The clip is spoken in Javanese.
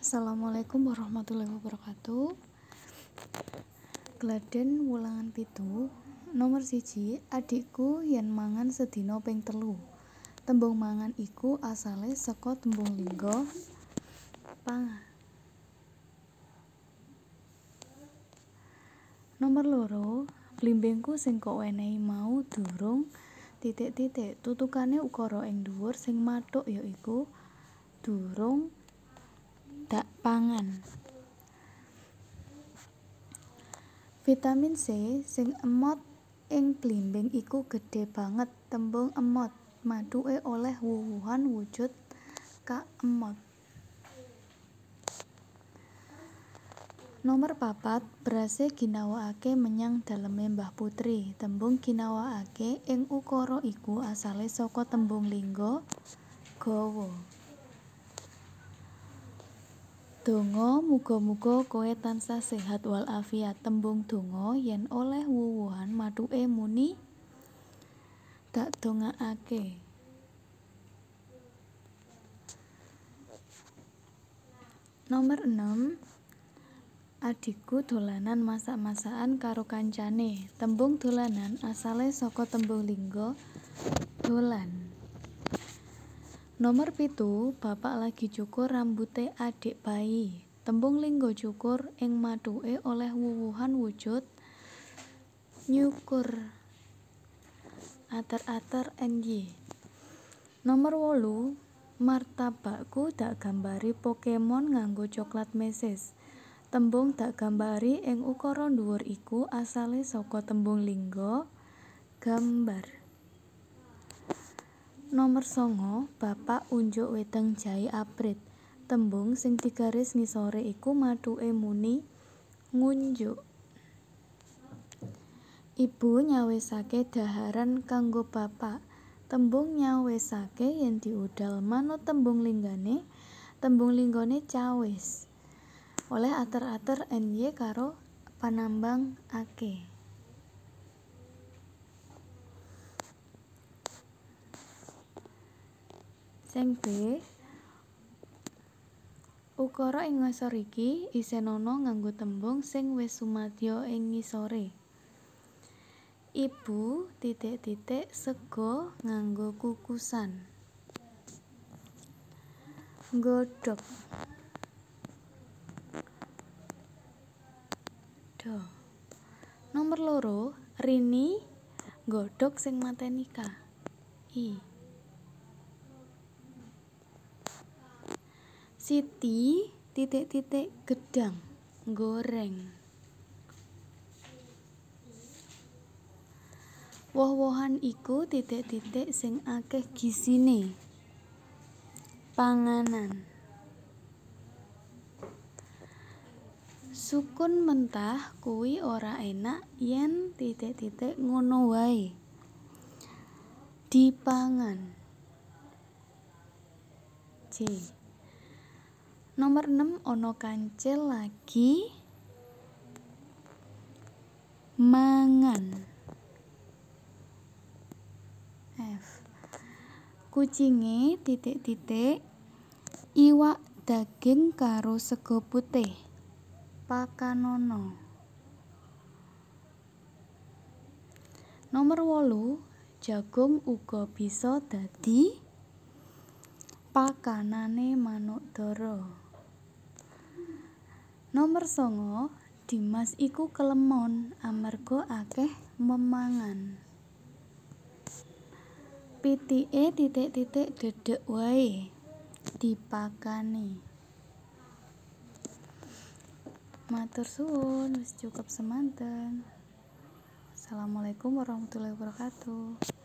Assalamualaikum warahmatullahi wabarakatuh. Gladen wulangan 7 nomor 1, adikku yen mangan sedina ping 3. Tembung mangan iku asale saka tembung lingga pangan. Nomor 2, blimbingku sing kok wenehi mau durung titik-titik. Tutukane ukara ing dhuwur sing mathuk yaiku durung dak pangan. Vitamin C sing emot ing blimbing iku gedhe banget. Tembung emot mathuke oleh wuwuhan wujud kaemot. Nomor 4, berase ginawakake menyang daleme Mbah Putri. Tembung ginawakake ing ukara iku asale saka tembung lingga gawa. Donga muga-muga kowe tansah sehat wal afiat. Tembung donga yen oleh wuwuhan mathuke muni dak dongakake. Nomor 6, adikku dolanan masak-masakan karo kancane. Tembung dolanan asale saka tembung lingga dolan. Nomor 7, bapak lagi cukur rambute adik bayi. Tembung lingga cukur ing mathuke oleh wuwuhan wujud nyukur. Ater-ater ny. Nomor 8, martabakku dak gambari Pokemon nganggo coklat meses. Tembung dak gambari ing ukara dhuwur iku asale saka tembung lingga gambar. Nomor 9, bapak unjuk wedang jahe abrit. Tembung sing digaris ngisore iku mathuke muni ngunjuk. Ibu nyawisake dhaharan kanggo bapak. Tembung nyawisake yen diudal manut tembung linggane, tembung linggane cawis. Oleh ater-ater ny karo panambang ake. Sing B, ukara ing ngisor iki isenono nganggo tembung sing wis sumadya ing ngisore. Ibu titik-titik sega nganggo kukusan. Nggodhog. Do. Nomor 2, Rini nggodhog sing mateni K. I. Siti titik-titik gedang goreng. Woh-wohan iku titik-titik sing akeh gizine. Panganan. Sukun mentah kuwi ora enak yen titik-titik ngono wae. Dipangan. C. Nomor 6, ana kancil lagi mangan. F. Kucinge titik-titik iwak daging karo sega putih. Pakanono. Nomor 8, jagung uga bisa dadi pakanane manuk dara. Nomor 9, Dimas iku kelemon amarga akeh memangan. Pitike titik-titik dedek wae dipakani. Matur suwun, wis cukup semanten. Assalamualaikum warahmatullahi wabarakatuh.